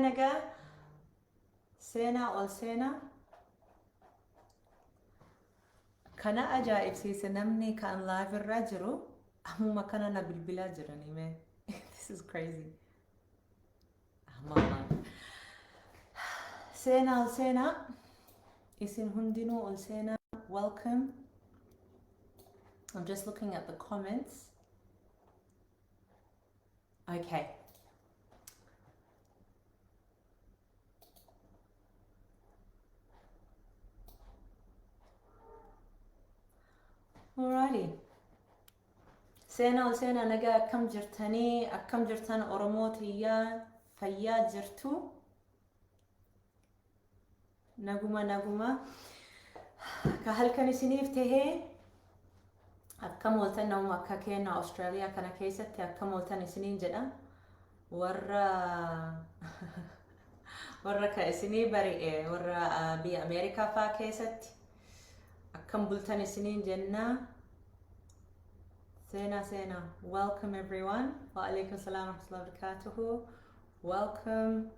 Nagaa seenaa ol seenaa. Kana ajaa'ibsiise, namni kan live irra jiru ammuma kana na bilbilaa jiranii mee. This is crazy. Amma live. Seenaa ol seenaa. Isin hundinuu ol seenaa. Welcome. I'm just looking at the comments. Okay. Alrighty. Seenaa ol seenaa. Nagaa, akkam jirtanii? Akkam jirtan Oromoo tiyyaa? Fayyaa jirtu? Naguma, naguma. Ka halkan isiniif tahee, akkam ooltan? Namuma akka keenya Austraaliyaa kana keessatti akkam ooltan isiniin jedha. Warra ka isinii bari'e, warra biyya Ameerikaa faa keessatti akkam bultan isiniin jennaa. Seenaa, seenaa. Welcome everyone. Wa alaikum salam wa rahmatullahi wa barakatuhu. Welcome.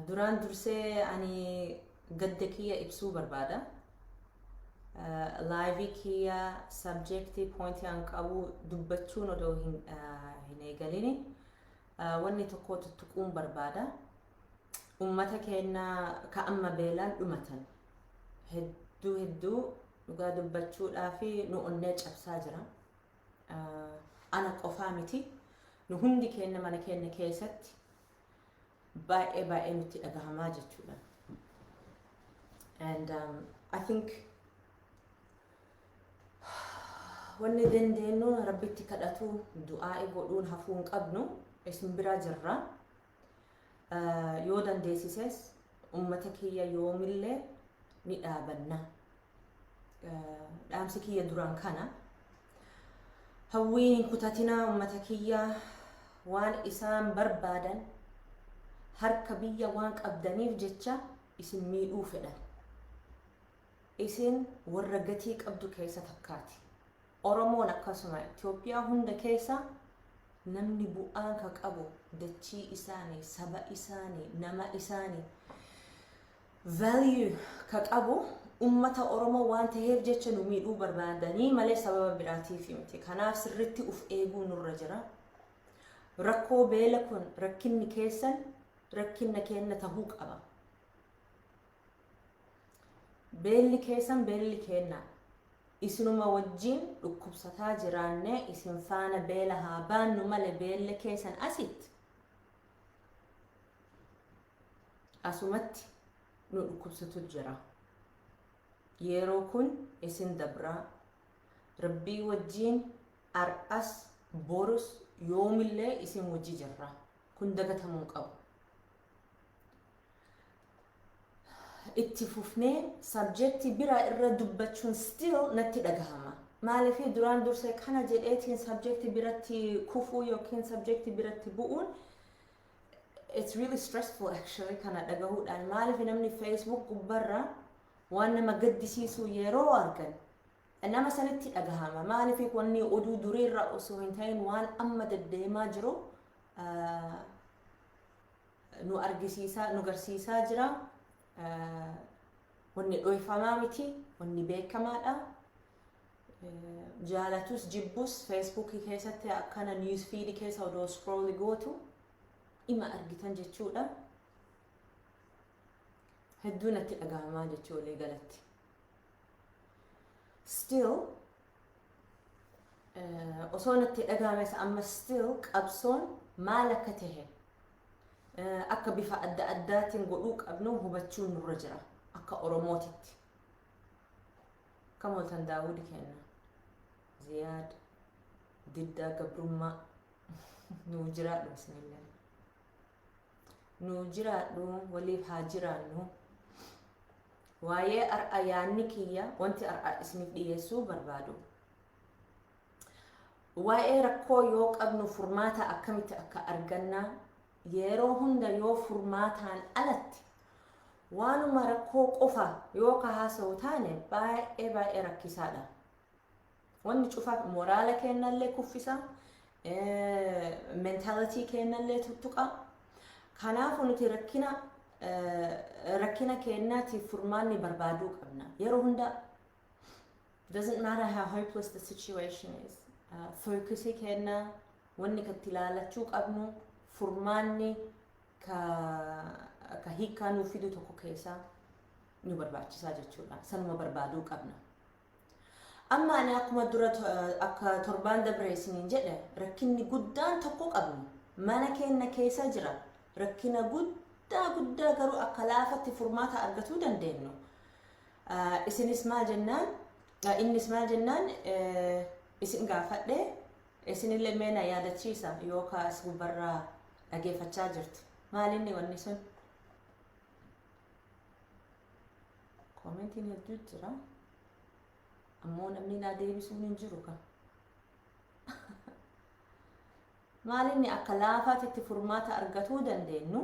Duraan dursee ani gadda kiyya ibsuu barbaada. Live kiyya subject point an qabu dubbachuun odoo hin eegalini wanni tokko tuttuquun barbaada. Ummata keenya ka amma beelaan dhumatan hedduu hedduu dhugaa dubbachuudhaa fi nu onnee cabsaa jira. Ana qofaa miti, nu hundi keenya mana keenya keessatti baay'ee baay'ee nutti dhagahamaa jechuudha. And I think wanni dandeenyu Rabbitti kadhatu, du'aa'i godhuun hafuu hin qabnu, isin bira jirra. Yoo dandeessises ummata kiyya yoomillee ni dhaabanna. Dhaamsi kiyya duraan kana. Hawwiin hin kutatinaa, ummata kiyya. Waan isaan barbaadan harka biyya waan qabdaniif jecha isin miidhuu fedhan. Isin warra gatii qabdu keessa takkaati. Oromoon akkasuma Itoophiyaa hunda keessa namni bu'aan ka qabu, dachii isaanii, saba isaanii, nama isaanii value ka qabu ummata Oromoo waan ta'eef jecha nu miidhuu barbaadanii malee sababa biraatiif miti. Kanaaf sirritti uf eeguu nurra jira. Rakkoo beela kun rakkinni keessan rakkinna keenna tahuu qaba. Beelli keessan beelli keenna. Isinuma wajjin dhukkubsataa jiraannee isin faana beela haa baannu malee beella keessan asitti asumatti nu dhukkubsatu jira. Yeroo kun isin dabraa. Rabbii wajjin ar'as, borus, yoomillee isin wajji jirra. Kun dagatamuu hin qabu. Itti fufnee subject biraa irra dubbachuun still natti dhagahama. Maaliif duraan dursee kana jedheetiin subject biratti kufuu yookiin subject biratti bu'uun, it's really stressful actually kana dhagahuudhaan. Maaliif namni Facebook gubbarra waan nama gaddisiisu yeroo argan nama sanitti dhagahama. Maaliif wanni oduu duriirra osoo hin ta'in waan amma deddeemaa jiru nu argisiisaa, nu garsiisaa jira. Wanni dhoyfamaa miti, wanni beekamaadha. Jaalatus jibbus Facebookii keessatti akkana news feed keessa odoo scroll gootu ima argitan jechuudha. Hedduu natti dhagahamaa jechuu walii galatti. Still osoo natti dhagahames amma still qabsoon maal akka tahe, akka bifa adda addaatiin godhuu qabnu hubachuun nurra jira akka Oromootitti. Kam ooltan, Daawudi kenna. Ziyaad diddaa gabrummaa, nuu jiraadhu isinillee. Nuu jiraadhu, waliif haa jiraannu. Waa'ee ar'a yaanni kiyya, wanti ar'a isiniif dhiyeessuu barbaadu. Waa'ee rakkoo yoo qabnu furmaata akkamitti akka argannaa, yeroo hunda yoo furmaataan alatti waanuma rakkoo qofa yoo ka haasa'u taane baay'ee baay'ee rakkisaadha. Wanni cufaa moraala kennallee kuffisa, mentality kennallee tuttuqa. Kanaafuu nuti rakkina kennaatiif furmaanni barbaaduu qabna. Yeroo hunda, doesn't matter how hopeless the situation is. Focusii kenna wanni katti ilaalachuu qabnu furmaanni ka hiikkaa nuu fidu tokko keessaa nu barbaachisaa jechuudha. Sanuma barbaaduu qabna. Amma ani akkuma dura akka torbaan dabre isiniin jedhe, rakkinni guddaan tokko qabnu mana keenya keessa jira. Rakkina guddaa guddaa garuu akka laafatti furmaata argatuu dandeenyu. Isinis maal jennaan, innis maal jennaan isin gaafadhe, isinillee meena yaadachiisa yookaan as gubbarraa dhageeffachaa jirtu. Maalinni wanni sun? Commentiin hedduu jira. Ammoo namni naa deebisuun hin jiru kan. Maalinni akka laafaatti furmaata argatuu dandeenyu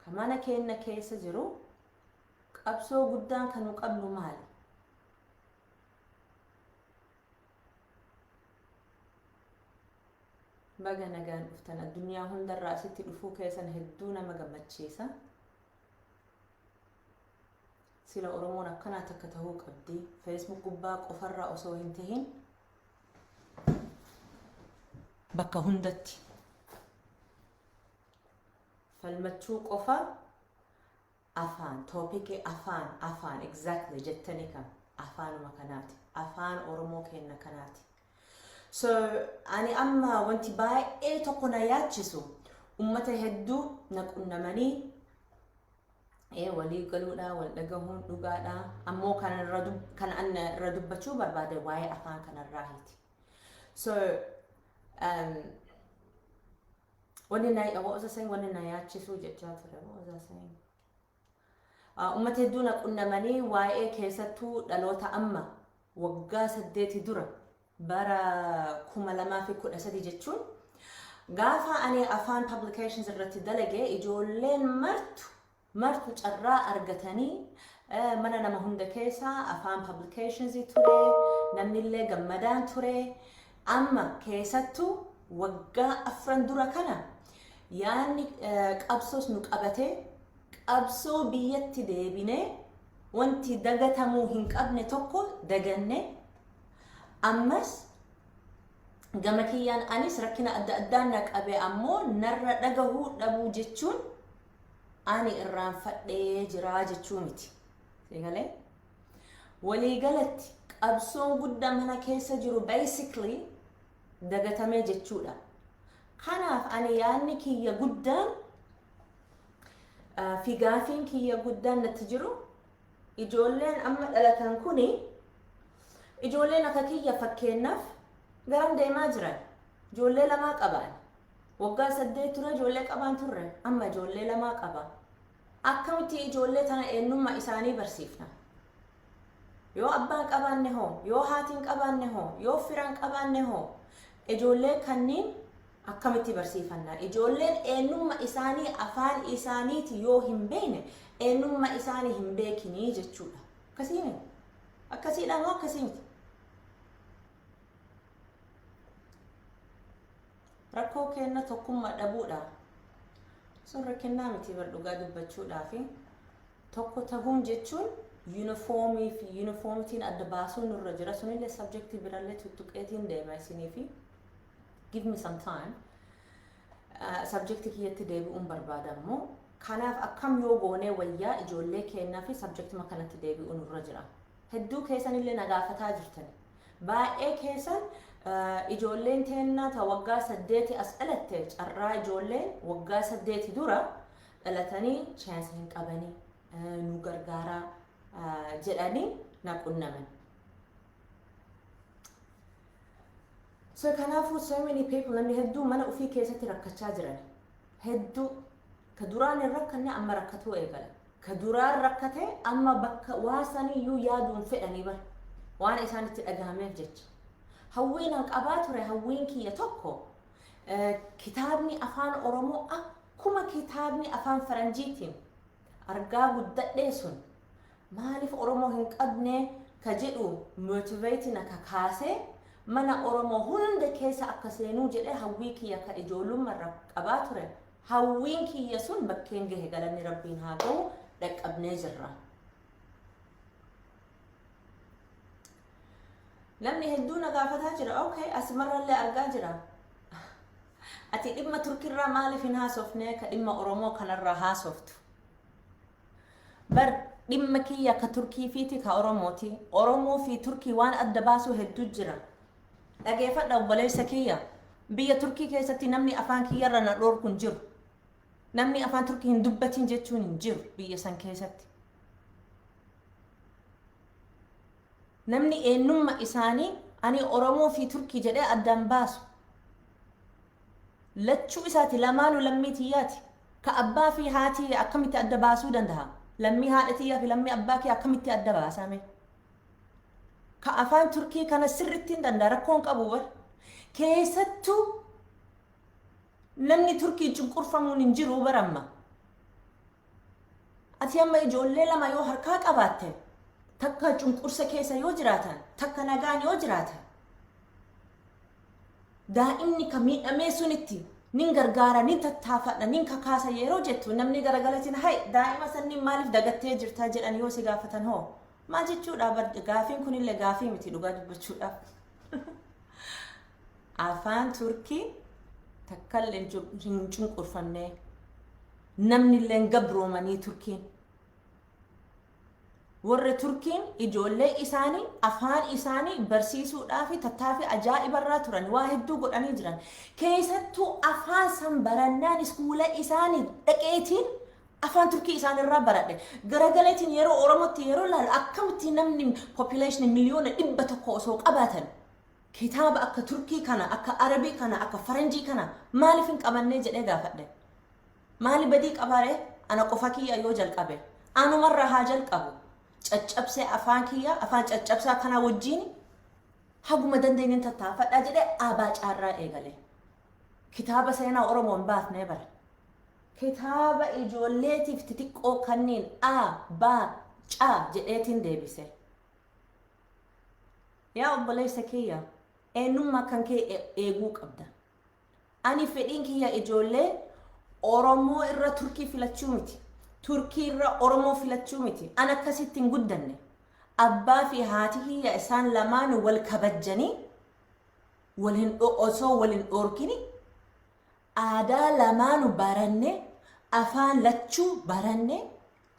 ka mana keenya keessa jiru, qabsoo guddaan kan nu qabnu maali? Baga nagaan dhuftan. Addunyaa hundarraa asitti dhufuu keessan hedduu nama gammachiisa. Sila Oromoon akkanaa takka tahuu qabdi. Facebook gubbaa qofarraa osoo hin tahin bakka hundatti falmachuu qofa. Afaan topicii afaan afaan exactly jettanii kan afaanuma kanaati, afaan Oromoo kenna kanaati. So ani amma wanti baay'ee tokko na yaachisu, ummata hedduu na qunnamanii walii galuudha, wal dhagahuun dhugaadha, ammoo kan an irra dubbachuu barbaade waa'ee afaan kanarraahiti. So wanni na, what was I saying? Wanni na yaachisuu jechaa ture. What was I saying? Ummata hedduu na qunnamanii waa'ee keessattuu dhaloota amma waggaa 8 dura, bara 2013 jechuun, gaafa ani afaan publications irratti dalage, ijoolleen martu martu carraa argatanii mana nama hunda keessaa afaan publications ture, namnillee gammadaan ture. Amma keessattuu waggaa 4 dura kana yaanni qabsoos nu qabatee, qabsoo biyyatti deebinee, wanti dagatamuu hin qabne tokko daganne. Ammas gama kiyyaan anis rakkina adda addaan na qabe, ammoo narra dhagahuu dhabuu jechuun ani irraanfadhee jiraa jechuu miti. Seegalee waliigalatti qabsoon guddaa mana keessa jiru basically dagatamee jechuudha. Kanaaf ani yaadni kiyya guddaan fi gaafiin kiyya guddaan natti jiru, ijoolleen amma dhalatan kuni, ijoolleen akka kiyya fakkeenyaaf garam deemaa jiran? Ijoollee lamaa qaban. Waggaa 8 ture ijoollee qabaan turre, amma ijoollee lamaa qaba. Akkamitti ijoollee tana eenyummaa isaanii barsiifna? Yoo abbaan qabaanne hoo? Yoo haatiin qabaanne hoo? Yoo firaan qabaanne hoo? Ijoollee kanniin akkamitti barsiifanna? Ijoolleen eenyummaa isaanii afaan isaaniiti yoo hin beekne, eenyummaa isaanii hin beekinii jechuudha. Akkasii miti? Akkasiidha moo akkasii miti? Rakkoo kenna tokkummaa dhabuudha. Sun rakkinnaa miti bar, dhugaa dubbachuudhaafi. Tokko tahuun jechuun uniformii fi uniformitiin adda baasuun nurra jira. Sunillee subjectii birallee tuttuqeetiin deema isinii fi give me some time. Subjectii kiyyatti deebi'uun barbaada immoo. Kanaaf akkam yoo goonee wayyaa ijoollee keenyaa fi subjectuma kanatti deebi'uun nurra jira. Hedduu keessanillee na gaafataa jirtan. Baay'ee keessan ijoolleen teennaa ta waggaa 8 as dhalatte, carraa ijoolleen waggaa 8 dura dhalatanii chance hin qabanii, nu gargaaraa jedhanii na qunnaman. So kanaafuu so many people, namni hedduu mana ofii keessatti rakkachaa jiran. Hedduu ka duraan hin rakkanne amma rakkatuu eegala. Ka duraan rakkate amma bakka waa saniyyuu yaaduun fedhanii bara. Waan isaan itti dhagahameef jecha. Hawwiin an qabaa ture, hawwiin kiyya tokko, kitaabni afaan Oromoo akkuma kitaabni afaan Faranjiitiin argaa guddadhee sun maaliif Oromoo hin qabne? Ka jedhu motivate na kakaasee mana Oromoo hunda keessa akka seenuu jedhee hawwii kiyya ka ijoollummarra qabaa ture, hawwiin kiyya sun bakkeen gahe, galanni Rabbiin haa ga'u, dhaqqabnee jirra. Namni hedduu na gaafataa jira. Okay, asimarrallee argaa jira. Ati dhimma Turkirraa maaliif hin haasofne, ka dhimma Oromoo kanarraa haasoftu? Bar dhimma kiyya ka Turkii fiiti ka Oromooti. Oromoo fi Turkii waan adda baasuu hedduu jira. Dhageeffadha, obboleessa kiyya. Biyya Turkii keessatti namni afaan kiyyarra na dhoorku hin jiru. Namni afaan Turkii hin dubbatin jechuun hin jiru biyya san keessatti. Namni eenyummaa isaanii ani Oromoo fi Turkii jedhee addaan baasu. Lachuu isaati, lamaanuu lammii tiyyaati. Ka abbaa fi haatii akkamitti adda baasuu danda'a? Lammii haadha tiyyaa fi lammii abbaa kee akkamitti adda baasame? Ka afaan Turkii kana sirriitti hin danda'a, rakkoon qabu bar. Keessattuu namni Turkii cunqurfamuun hin jiru bar amma. Ati amma ijoollee lama yoo harkaa qabaatte, takka cunqursa keessa yoo jiraatan, takka nagaan yoo jiraatan, daa'imni ka miidhamee sunitti nin gargaara, nin tattaafadha, nin kakaasa yeroo jettu, namni garagalatiin "Hay, daa'ima sanniin maaliif dagattee jirtaa?" jedhan yoo si gaafatan hoo maal jechuudha? Bar gaafiin kunillee gaafii miti dhugaa dubbachuudhaaf. Afaan Turkii takkallee hin cunqurfamne, namni illee gabroomanii. Turkiin, warri Turkiin ijoollee isaanii afaan isaanii barsiisuudhaaf tattaaffii ajaa'ibarraa turan, waa hedduu godhanii jiran. Keessattuu afaan san barannaan iskuula isaanii dhaqeetiin afaan Turkii isaanirraa baradhe. Garagaleetiin yeroo Oromootti yeroo laalu, akkamitti namni population 100 miliyoona osoo qabaatan kitaaba akka Turkii kana, akka Arabii kana, akka Faranjii kana maaliif hin qabannee jedhee gaafadhe. Maali badii qabaare ana qofa kiyya yoo jalqabe? Anumarraa haa jalqabu. Caccabsee afaan kiyya, afaan caccabsaa kana wajjiin haguma dandeenyeen tattaafadhaa jedhee abaa caarraa eegale. Kitaaba seenaa Oromoo hin baafnee bara. Kitaaba ijoolleetiif xixiqqoo kanneen A, B, C jedheetiin deebise. Yaa obboleessa kiyya, eenyummaa kan kee eeguu qabda. Ani fedhiin kiyya ijoollee Oromoo irra Turkii filachuu miti. Turkii irra Oromoo filachuu miti. An akkasitti hin guddanne. Abbaa fi haati kiyya isaan lamaan wal kabajjanii, wal hin osoo wal hin dhoorkini, aadaa lamaanu baranne, afaan lachuu baranne,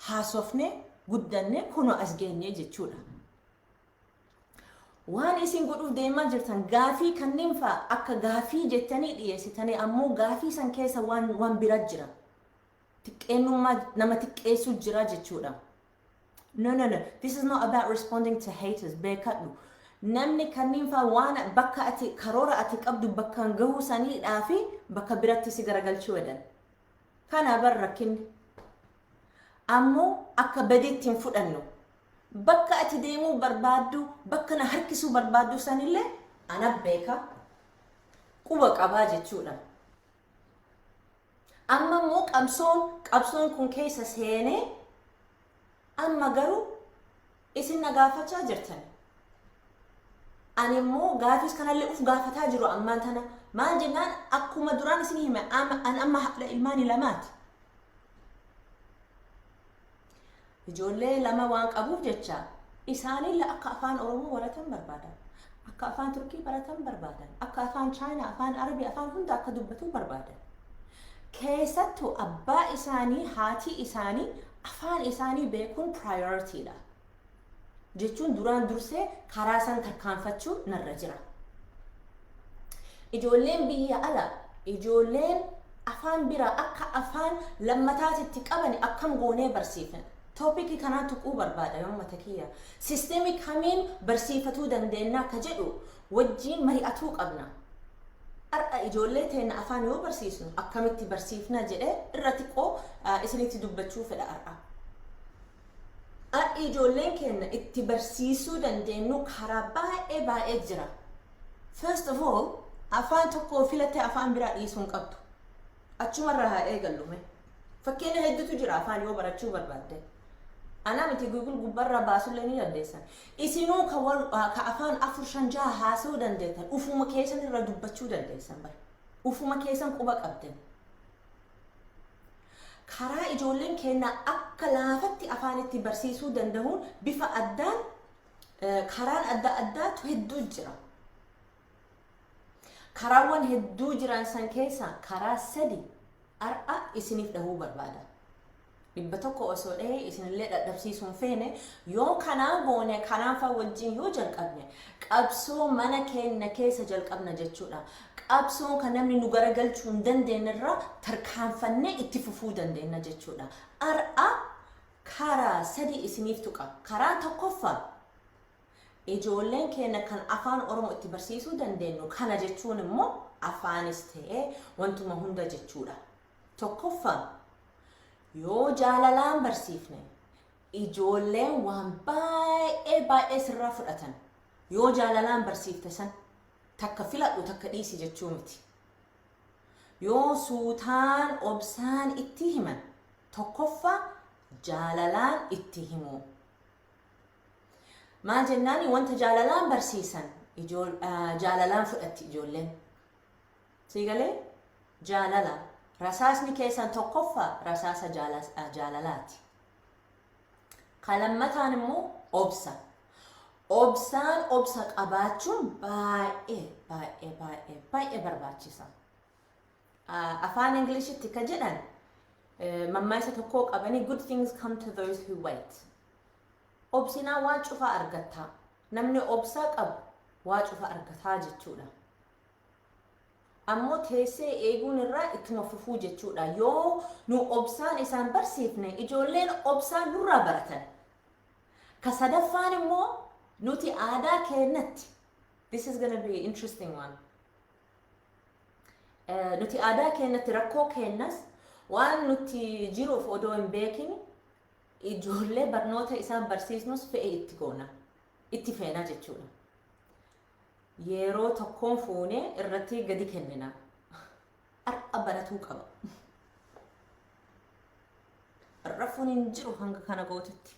haasofne, guddanne, kunoo as geenye jechuudha. Waan isin godhuuf deemaa jirtan gaafii kanneen fa'a akka gaafii jettanii dhiyeessitanii, ammoo gaafii san keessa waan bira jira. Xiqqeennummaa nama xiqqeessuu jira jechuudha. No, no, no. This is not about responding to haters. Beekadhu. Namni kanneen fa'a waan bakka ati karoora ati qabdu bakkaan gahuu saniidhaa fi bakka biratti si garagalchuu jedhan. Kana bar rakkinni. Ammoo akka badiitti hin fudhannu. Bakka ati deemuu barbaaddu, bakka na harkisuu barbaaddu sanillee ana beeka, quba qabaa jechuudha. Amma immoo qabsoon kun keessa seenee, amma garuu isin na gaafachaa jirtan. Ani immoo gaafis kanallee uf gaafataa jiru ammaan tana. Maal jennaan, akkuma duraan isin hime, an amma haadha ilmaanii lamaati. Ijoollee lama waan qabuuf jecha isaanillee akka afaan Oromoo baratan barbaadan. Akka afaan Turkii baratan barbaadan. Akka afaan Chaayinaa, afaan Arabii, afaan hunda akka dubbatu barbaadan. Keessattuu abbaa isaanii, haatii isaanii afaan isaanii beekuun priority dha. Jechuun duraan dursee karaa san tarkaanfachuu narra jira. Ijoolleen biyya ala, ijoolleen afaan biraa akka afaan lammataatitti qaban akkam goonee barsiifna? Topic kanaa tuquu barbaada yoo mata kiyya. System kamiin barsiifatuu dandeenya akka jedhu wajjiin mari'atuu qabna. Har'a ijoollee teenya afaan yoo barsiisnu akkamitti barsiifna jedhee irra xiqqoo isinitti dubbachuu fedha har'a. Har'i ijoolleen keenya itti barsiisuu dandeenyu karaa baay'ee baay'ee jira. First of all, afaan tokko filattee afaan biraa dhiisuu hin qabdu. Achumarraa haa eegallu mee. Fakkeenya hedduutu jira afaan yoo barachuu barbaadde. Anaa miti, Google gubbarraa baasullee ni dandeessan. Isinuu ka afaan afur, shan, jaha haasa'uu dandeettan, ufuma keessan irra dubbachuu dandeessan bara. Ufuma keessan quba qabdan. Karaa ijoolleen keenya akka laafatti afaan itti barsiisuu danda'uun bifa addaan karaan adda addaatu hedduu jira. Karaawwan hedduu jiran san keessa karaa sadi har'a isiniif dhahuu barbaada. 100 osoo dhahee isinillee dhadhabsiisuun feene. Yoo kanaa goone, kanaafaa wajjin yoo jalqabne, qabsoo mana keenya keessa jalqabna jechuudha. Qabsoo kan namni nu garagalchuu hin dandeenye irraa tarkaanfannee itti fufuu dandeenya jechuudha. Har'a karaa sadi isiniif tuqa. Karaa tokkoffaa, ijoolleen keenya kan afaan Oromoo itti barsiisuu dandeenyu, kana jechuun immoo afaanis ta'ee wantuma hunda jechuudha. Tokkoffaa, yoo jaalalaan barsiifne, ijoolleen waan baay'ee baay'ee sirraa fudhatan. Yoo jaalalaan barsiifte san, takka filadhu takka dhiisi jechuu miti. Yoo suutaan obsaan itti himan, tokkoffaa jaalalaan itti himu. Maal jennaani, wanta jaalalaan barsiisan jaalalaan fudhatti ijoolleen. Siigalee jaalala rasaasni keessan tokkoffaa rasaasa jaalalaati. Ka lammataan immoo obsa. Obsaan obsa qabaachuun baay'ee baay'ee baay'ee baay'ee barbaachisa. Afaan Ingiliishitti ka jedhan mammaaksa tokkoo qabanii, "Good things come to those who wait." Obsinaa waa cufaa argattaa. Namni obsaa qabu waa cufa argataa jechuudha. Ammoo teessee eeguun irraa ittuma fufuu jechuudha. Yoo nu obsaan isaan barsiifne, ijoolleen obsaan nurraa baratan. Ka sadaffaan immoo nuti aadaa keenyatti, this is gonna be interesting one. Nuti aadaa keenyatti rakkoo keenyas waan nuti jiruuf odoo hin beekin, ijoollee barnoota isaan barsiisnus fe'e itti goona. Itti feena jechuudha. Yeroo tokkoon fuunee irratti gadi kennina. Har'a baratuu qaba. Rafuun hin jiru hanga kana gootutti.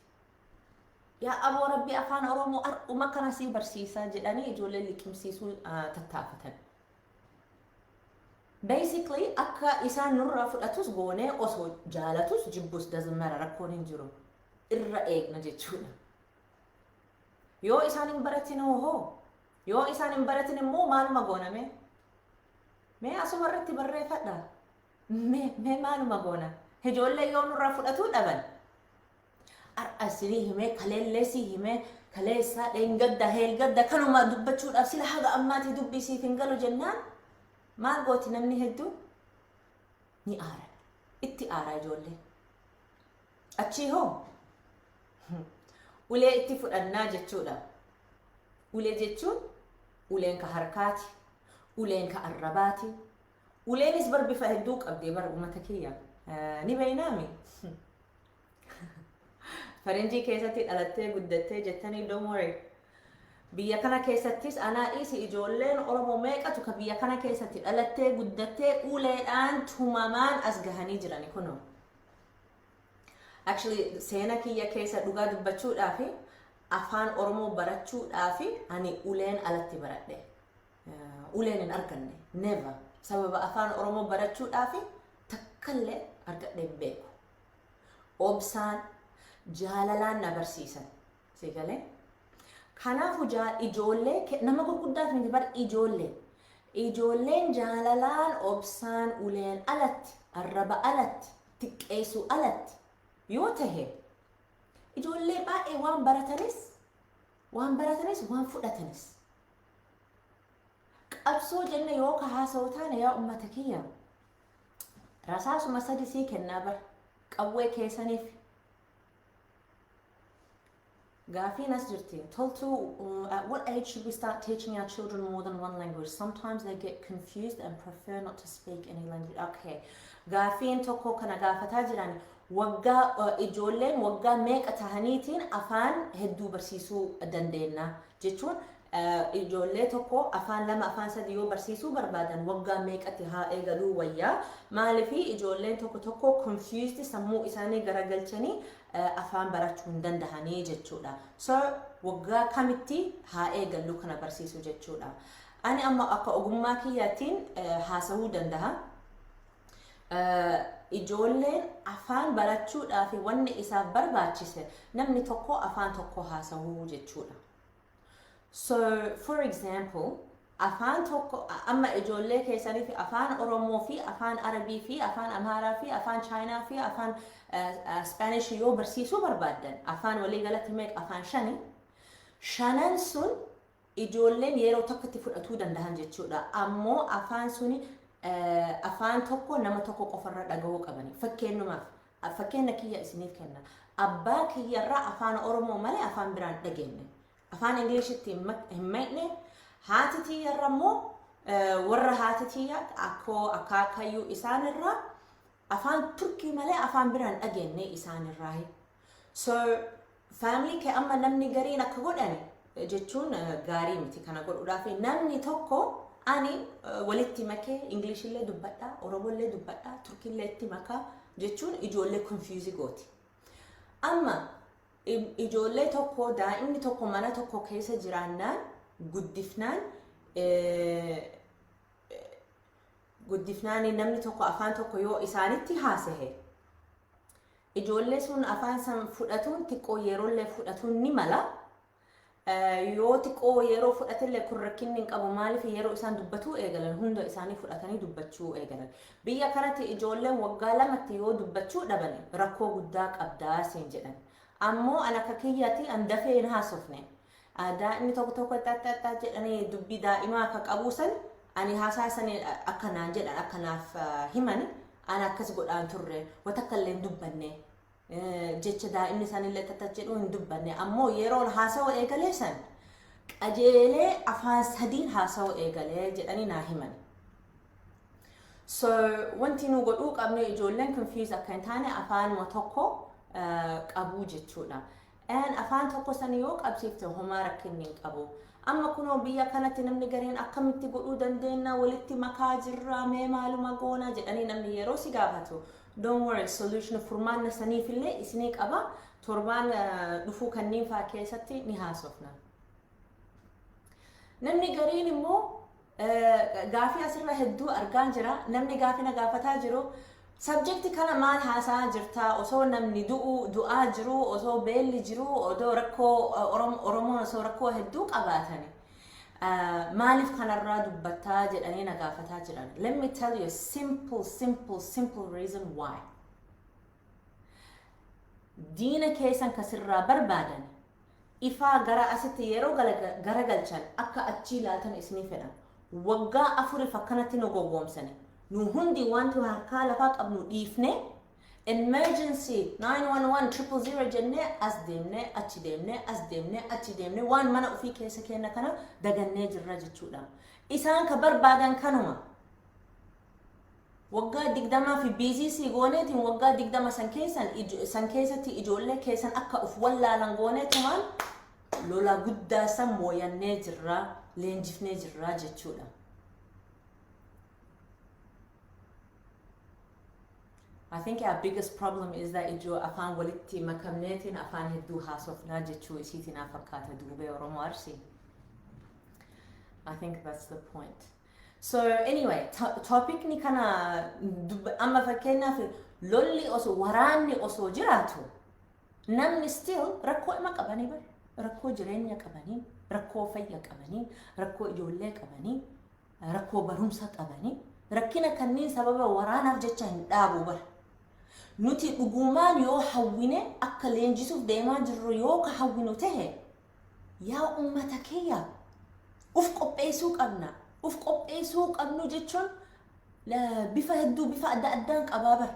Yaa aboo rabbi, afaan Oromoo har'uma kana sii barsiisaa jedhanii ijoollee liqimsiisuu tattaafatan. Basically akka isaan nurraa fudhatus goonee, osoo jaalatus jibbus doesn't matter, rakkoon hin jiru. Irra eegna jechuudha. Yoo isaan hin baratin hoo? Yoo isaan hin baratin immoo maaluma gooname? Mee asuma irratti barreeffadha. Mee maaluma goona? Ijoollee yoo nurraa fudhatuu dhaban. Har'a isinii himee, kaleellee sii himee, kaleessaa dheengadda heelgadda kanuma dubbachuudhaaf sila haga ammaatii dubbii siif hin galu jennaan, maal gooti namni hedduu? Ni aara. Itti aara ijoollee. Achii hoo? Ulee itti fudhannaa jechuudha. Ulee jechuun uleen ka harkaati, uleen ka arrabaati. Uleenis bar bifa hedduu qabdi bar, uummata kiyya. Ni beeynaami? Faranjii keessatti dhalattee guddattee jettanii, don't worry. Biyya kana keessattis anaa dhiisi, ijoolleen Oromoo meeqatu ka biyya kana keessatti dhalattee guddattee uleedhaan tumamaan as gahanii jirani kunoo. Actually, seena kiyya keessa dhugaa dubbachuudhaafi, afaan Oromoo barachuudhaafi ani uleen alatti baradhe. Uleen hin arganne. Never. Sababa afaan Oromoo barachuudhaafi takkallee argadhe hin beeku. Obsaan jaalalaan na barsiisan. Si galee? Kanaafuu ijoollee nama gurguddaaf miti bar ijoollee. Ijoolleen jaalalaan, obsaan, uleen alatti, arraba alatti, xiqqeessuu alatti yoo tahe, ijoollee baay'ee waan baratanis waan fudhatanis. Qabsoo jenne yoo ka haasa'u taane, yaa ummata kiyya, rasaasuma sadi sii kennaa bar qawwee keessaniif. Gaafiin as jirti. Toltu, at what age should we start teaching our children more than one language? Sometimes they get confused and prefer not to speak any language. Okay. Gaafiin tokko kana gaafataa jiran, waggaa ijoolleen waggaa meeqa tahaniitiin afaan hedduu barsiisuu dandeenya jechuun Ijoollee tokko afaan lama, afaan sadi yoo barsiisuu barbaadan, waggaa meeqatti haa eegaluu wayyaa? Maaliif ijoolleen tokko tokko confused, sammuu isaanii garagalchanii afaan barachuu hin dandahanii jechuudha. So waggaa kamitti haa eegallu kana barsiisuu jechuudha. Ani amma akka ogummaa kiyyaatiin haasa'uu danda'a. Ijoolleen afaan barachuudhaaf wanni isaaf barbaachise namni tokko afaan tokko haasa'uu jechuudha. So, for example, afaan tokko amma ijoollee keessanii fi afaan Oromoo fi afaan Arabii fi afaan Amaaraa fi afaan Chaayinaa fi afaan Spanish yoo barsiisuu barbaaddan, afaan waliigalatti meeqa? Afaan shani. Shanan sun ijoolleen yeroo tokkotti fudhatuu danda'an jechuudha. Ammoo afaan suni afaan tokko nama tokko qofarra dhaga'uu qabani. Fakkeenyumaaf, fakkeenya kiyya isiniif kenna. Abbaa kiyyarraa afaan Oromoo malee afaan biraan dhageenye. Afaan Ingiliishitti hin makne. Haati tiyyarra immoo, warra haati tiyya, akkoo, akaakayyuu isaanirraa afaan Turkii malee afaan biraan dhageenye isaanirraa. So family kee amma namni gariin akka godhani jechuun gaarii miti. Kana godhuudhaaf namni tokko ani walitti makee Ingilishillee dubbadhaa, Oromollee dubbadhaa, Turkiillee itti makaa jechuun ijoollee confuse gooti. Amma ijoollee tokko, daa'imni tokko mana tokko keessa jiraannaan, guddifnaan, namni tokko afaan tokko yoo isaanitti haasahe, ijoollee sun afaan san fudhatuun xiqqoo yeroollee fudhatuun ni mala. Yoo xiqqoo yeroo fudhatillee kun rakkinni hin qabu. Maaliif? Yeroo isaan dubbatuu eegalan hunda isaanii fudhatanii dubbachuu eegalan. Biyya kanatti ijoolleen waggaa 2tti yoo dubbachuu dhaban rakkoo guddaa qabdaa siin jedhan. Ammoo an akka kiyyaatti an dafee hin haasofne. Daa'imni tokko tokko xaxxaxxa jedhanii dubbii daa'imaa akka qabuu san ani haasaa sanii akka naan jedhan, akka naaf himan, an akkas godhaan turre, wanta illee hin dubbanne. Jecha daa'imni isaanillee xaxxa jedhu hin dubbanne. Ammoo yeroon haasawuu eegalee san qajeelee afaan sadiin haasawuu eegalee jedhanii naa himan. So wanti nu godhuu qabnu, ijoolleen confuse akka hin taane, afaanuma tokko qabuu jechuudha. And afaan tokko san yoo qabsiifte homaa rakkinni hin qabu. Amma kunoo biyya kanatti namni gareen akkamitti godhuu dandeenya, walitti makaa jirra, mee maaluma goona jedhanii namni yeroo si gaafatu. Don't worry, solution, furmaanna saniifillee isinii qaba. Torbaan dhufuu kanneen fa'aa keessatti ni haasofna. Namni gariin immoo gaafii asirra hedduu argaa jira. Namni gaafii na gaafataa jiru. Subject kana maal haasaa jirtaa, osoo namni du'u du'aa jiru, osoo beelli jiru, odoo rakkoo Oromoon osoo rakkoo hedduu qabaatani, maaliif kanarraa dubbattaa jedhanii na gaafataa jiran. Let me tell you a simple, simple, simple reason why. Diina keessan kasirraa barbaadan ifaa gara asitti yeroo garagalchan akka achii ilaaltan isinii fedhan. Waggaa 4f akkanatti nu gowwoomsani. Nu hundi wanti harkaa lafaa qabnu dhiifne, emergency 911 000 jennee, as deemnee achi deemnee, as deemnee achi deemnee, waan mana ofii keessa kenna kana dagannee jirra jechuudha. Isaan ka barbaadan kanuma. Waggaa 20 fi busy si gooneetiin, waggaa 20 san keessan san keessatti ijoollee keessan akka uf wallaalan gooneetumaan lola guddaa san mooyannee jirra, leenjifnee jirra jechuudha. I think our biggest problem is that ijoo afaan walitti makamneetiin afaan hedduu haasofnaa jechuu isiitiin fakkaata, duubee Oromoo Arsii. I think that's the point. So anyway, topicni kana amma fakkeenyaaf lolli osoo, waraanni osoo jiraatu, namni still rakkoo ima qabanii bar, rakkoo jireenya qabanii, rakkoo fayya qabanii, rakkoo ijoollee qabanii, rakkoo barumsa qabanii, rakkina kanneen sababa waraanaaf jecha hin dhaabu bar. Nuti dhugumaan yoo hawwine, akka leenjisuuf deemaa jirru yoo ka hawwinu tahe, yaa ummata kiyya, uf qopheessuu qabna. Uf qopheessuu qabnu jechuun bifa hedduu, bifa adda addaan qabaa bar.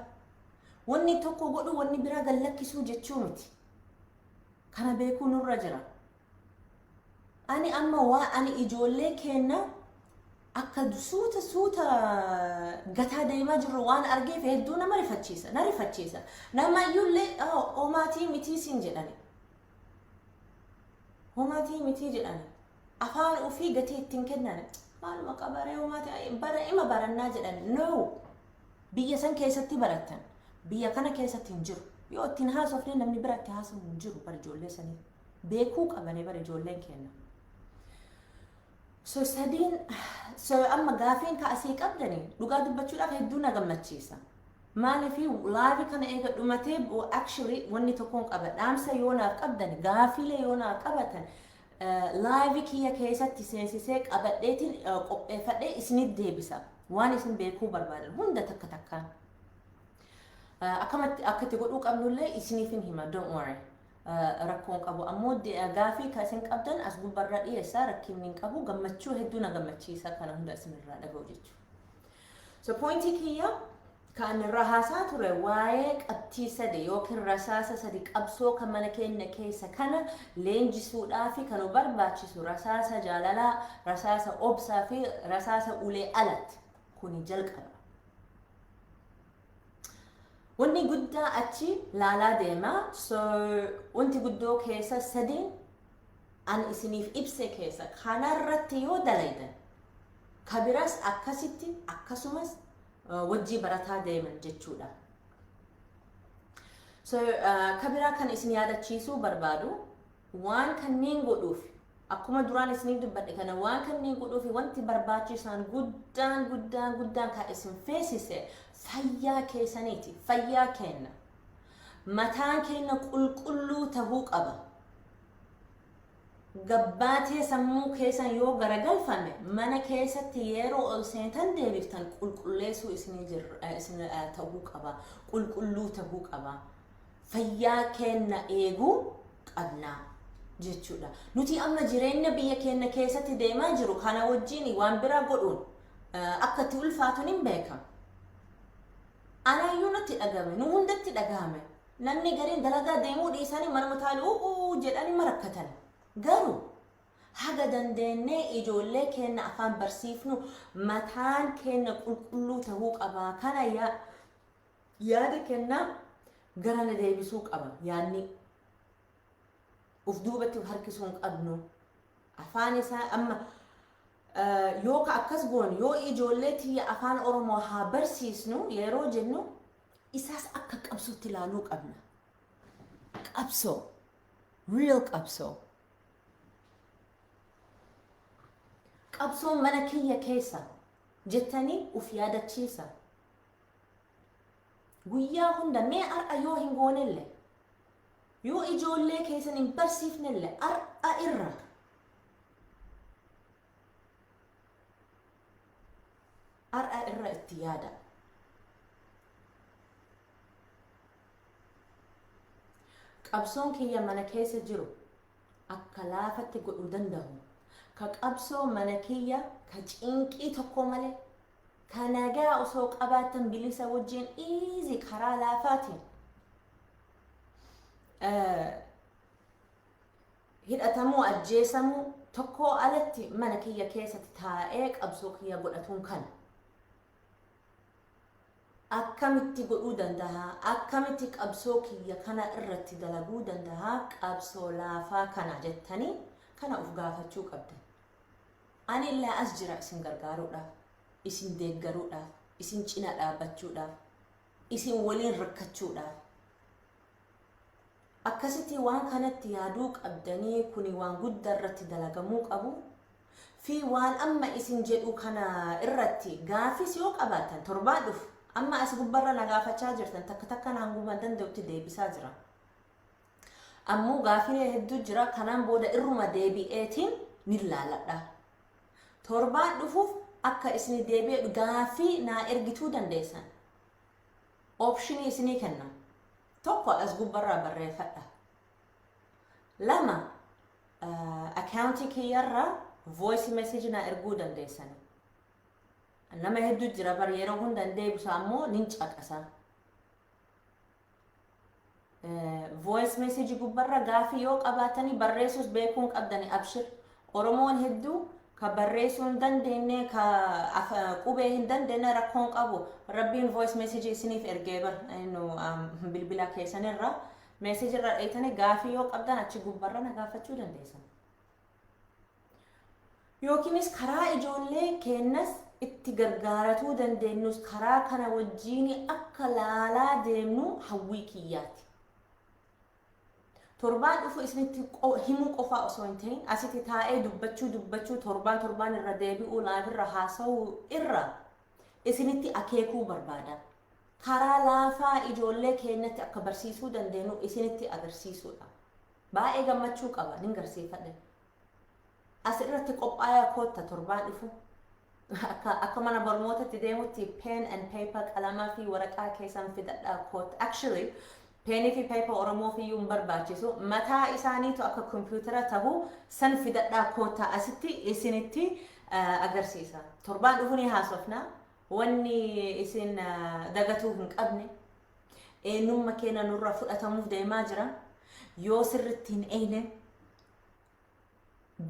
Wanni tokko godhu wanni biraa gallakkisuu jechuu miti. Kana beekuu nurra jira. Ani amma waa ani ijoollee keenna akka suuta suuta gataa deemaa jirru waan argeef hedduu nama rifachiisa, na rifachiisa. Nama iyyuullee homaatii mitii siin jedhani. Homaatii mitii jedhani. Afaan ofii gatii ittiin kennan maaluma qabaree uumaati bara ima barannaa jedhan. No, biyya san keessatti barattan, biyya kana keessatti hin jiru. Yoo ittiin haasofne namni bira itti haasawu hin jiru. Bara ijoollee saniif beekuu qabanii bara ijoolleen kenna. So sadiin, so amma gaafiin ka asii qabdani dhugaa dubbachuudhaaf hedduu na gammachiisa. Maaliif live kana eega dhumatee, actually wanni tokkoon qaba, dhaamsa yoo naaf qabdan, gaafiilee yoo naaf qabatan, live kiyya keessatti seensisee qabadheetiin qopheeffadhee isinit deebisa, waan isin beekuu barbaadan hunda takka takkaan. Akkamatti akka itti godhuu qabnullee isiniifin hima, don't worry. Rakkoon qabu ammoo gaafii ka isin qabdan as gubbarra dhiyeessaa, rakkinni hin qabu, gammachuu hedduu na gammachiisa kana hunda isinirraa dhaga'u jechuudha. So pointii kiyya kan irra haasaa ture waa'ee qabxii sadi yookiin rasaasa sadi, qabsoo kan mana keenya keessa kana leenjisuudhaa fi kan nu barbaachisu rasaasa jaalalaa, rasaasa obsaa fi rasaasa ulee alatti kuni jalqaba. Wanni guddaa achi laalaa deema. So wanti guddoo keessa sadiin an isiniif ibse keessa kanarratti yoo dalaydan, kabiras akkasitti akkasumas wajjii barataa deeman jechuudha. So kabiraa kan isin yaadachiisuu barbaadu, waan kanneen godhuuf, akkuma duraan isiniif dubbadhe kana, waan kanneen godhuuf wanti barbaachisaan guddaan guddaan guddaan kan isin feesise fayyaa keessaniiti, fayyaa kenna. Mataan keenya qulqulluu tahuu qaba. Gabbaatee sammuu keessan yoo garagalfame, mana keessatti yeroo ol seentan deebiftan qulqulleessuu isin ta'uu qaba. Qulqulluu ta'uu qaba. Fayyaa keenya eeguu qabna jechuudha. Nuti amma jireenya biyya keenya keessatti deemaa jiru kana wajjin waan biraa godhuun akka itti ulfaatu ni beekama. Anaayyuu natti dhagame, nu hundatti dhagahame. Namni gariin dalagaa deemuu dhiisanii manuma taa'anii u'uu jedhanii marakkatan. Garuu haga dandeenyee ijoollee keenya afaan barsiifnu, mataan keenya qulqulluu ta'uu qaba. Kana yaada kennaa gara na deebisuu qaba yaadni. Uf duubatti uf harkisuu hin qabnu. Afaan isaa amma yoo ka akkas goonu, yoo ijoollee tiyya afaan Oromoo haa barsiisnu yeroo jennu, isaas akka qabsootti ilaaluu qabna. Qabsoo. Real qabsoo. Qabsoon mana kiyya keessa jettanii uf yaadachiisa. Guyyaa hunda mee har'a yoo hin goonelle, yoo ijoollee keessan hin barsiifnelle, har'a irra har'a irra itti yaada. Qabsoon kiyya mana keessa jiru akka laafatti godhuu danda'u. Ka qabsoo mana kiyya ka cinqii tokko malee, ka nagaa osoo qabaatan, bilisa wajjin, easy, karaa laafaatiin hidhatamuu, ajjeesamuu tokkoo alatti mana kiyya keessatti taa'ee qabsoo kiyya godhatuun kana. Akkamitti godhuu danda'a? Akkamitti qabsoo kiyya kana irratti dalaguu danda'a? Qabsoo laafaa kana jettanii kana uf gaafachuu qabdan. Ani illee as jira isin gargaaruudhaaf, isin deeggaruudhaaf, isin cina dhaabbachuudhaaf, isin waliin rakkachuudhaaf. Akkasitti waan kanatti yaaduu qabdanii, kuni waan guddaa irratti dalagamuu qabu. Fi waan amma isin jedhu kana irratti gaafis yoo qabaattan, torbaan dhufu amma as gubbarra na gaafachaa jirtan takka takkaan hanguma danda'utti deebisaa jira. Ammoo gaafilee hedduu jira, kanaan booda irruma deebi'eetiin ni laaladha. Torbaan dhufuuf akka isin deebi'e gaafii naa ergituu dandeessan. Optionii isinii kenna. Tokko, as gubbarraa barreeffadha. Lama, accountii kiyyarraa voice message naa erguu dandeessan. Nama hedduu jira bar, yeroo hunda hin deebisu, ammoo nin caqasa. Voice message gubbarra gaafii yoo qabaatanii, barreessuus beekuun qabdani, abshir. Oromoon hedduu ka barreessuu hin dandeenye, ka qubee hin dandeenye, rakkoon qabu. Rabbiin voice message isiniif ergee bar, nu bilbila keessanirra message irra dheeytanii gaafii yoo qabdan achi gubbarra na gaafachuu dandeessan. Yookiinis karaa ijoollee keenyas itti gargaaratuu dandeenyus karaa kana wajjiin akka laalaa deemnu hawwii kiyyaati. Torbaan dhufu isinitti himuu qofaa osoo hin ta'in, asitti taa'ee dubbachuu dubbachuu, torbaan torbaan irra deebi'uu, live irra haasa'uu irra isinitti akeekuu barbaada. Karaa laafaa ijoollee keenyatti akka barsiisuu dandeenyu isinitti agarsiisuudha. Baay'ee gammachuu qaba nin garsiifadhe. As irratti qophaa'aa kootta torbaan dhufu. Akka mana barnootatti deemutti pen and paper, qalamaa fi waraqaa keessan fidadhaa kootta. Actually, penii fi paper Oromoof iyyuu hin barbaachisu. Mataa isaaniitu akka kompiitara tahu san fidadhaa kootta, asitti isinitti agarsiisa. Torbaan dhufu ni haasofna. Wanni isin dagatuu hin qabne, eenyummaa keenya nurra fudhatamuuf deemaa jira. Yoo sirritti hin eegne,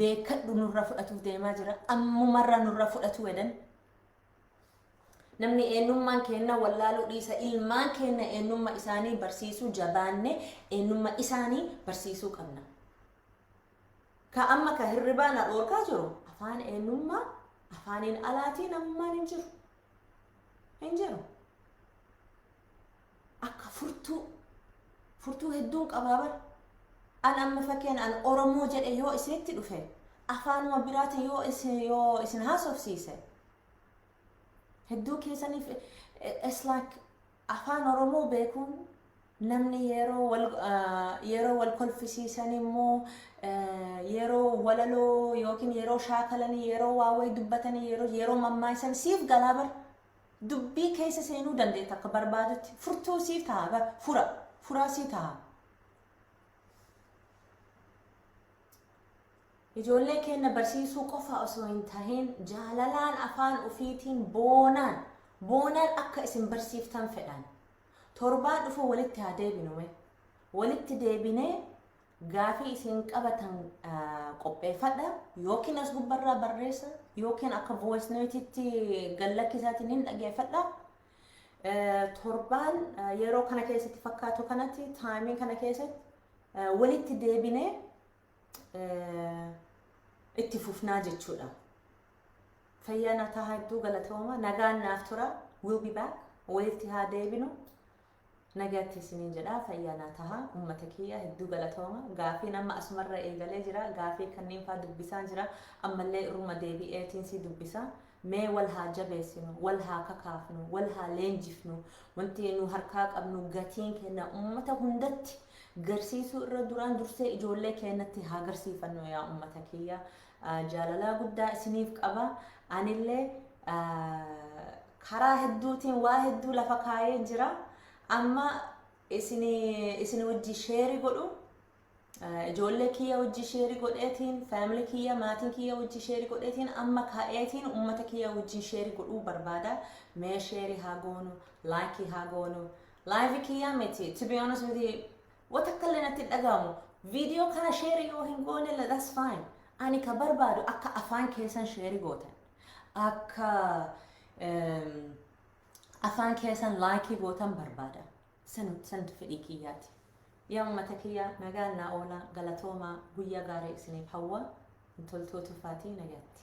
beekadhu, nurra fudhatuuf deemaa jira. Ammumarra nurra fudhatu jedhan. Namni eenyummaan keenya wallaaluu dhiisa, ilmaan keenya eenyummaa isaanii barsiisuu, jabaanne eenyummaa isaanii barsiisuu qabna. Ka amma ka hirribaa na dhoorkaa jiru afaan eenyummaa, afaaniin alaatii namummaan hin jiru. Hin jiru. Akka furtuu hedduun qabaa bara. An amma fakkeen an Oromoo jedhe yoo isinitti dhufe, afaanuma biraatiin yoo isin haasofsiise, hedduu keessaniif it's like afaan Oromoo beekuun namni yeroo wal kolfisiisan immoo, yeroo walaloo yookiin yeroo shaakalanii, yeroo waa wayii dubbatanii, yeroo mammaayisan siif galaa bar. Dubbii keessa seenuu dandeetta akka barbaadutti. Furtuu siif ta'a bar, furaa sii ta'a. Ijoollee keenya barsiisuu qofa osoo hin tahin, jaalalaan, afaan ofiitiin boonaan boonaan akka isin barsiiftan fedhan. Torbaan dhufu walitti haa deebinume. Walitti deebinee gaafii isin qabatan qopheeffadha, yookiin as gubbarraa barreessa, yookiin akka voice note-itti gallakkisaatiin hin dhageeffadha. Torbaan yeroo kana keessatti fakkaatu kanatti, timeii kana keessatti walitti deebinee itti fufnaa jechuudha. Fayyaa na tahaa, hedduu galatooma. Nagaan naaf tura. We'll be back. Walitti haa deebinu. Nagaatti isiniin jedha, fayyaa naa tahaa, uummata kiyya, hedduu galatooma. Gaafii nama asumarra eegalee jira. Gaafii kanneen faa dubbisaan jira. Ammallee irruma deebi'eetiin si dubbisa. Mee wal haa jabeessinu, wal haa kakaafnu, wal haa leenjifnu. Wanti nu harkaa qabnu gatiin kenna uummata hundatti garsiisuu irra duraan dursee ijoollee keenyatti haa garsiifannu, yaa uummata kiyya. Jaalalaa guddaa isiniif qaba. Anillee karaa hedduutiin waa hedduu lafa kaayee jira. Amma isin wajji share godhu, ijoollee kiyya wajji share godheetiin, family kiyya, maatiin kiyya wajji share godheetiin, amma ka'eetiin ummata kiyya wajjin share godhuu barbaada. Mee share haa goonu, like haa goonu. Live kiyyaa miti, to be honest with you, wata akka illee natti hin dhagahamu. Viidiyoo kana share yoo hin goone, that's fine. Ani ka barbaadu akka afaan keessan share gootan, akka afaan keessan like gootan barbaada. Santu fedhii kiyyaati. Yaa uummata kiyya, nagaan naa oola, galatoomaa, guyyaa gaarii isiniif hawwa. Toltuu Tufaatii, nagaatti.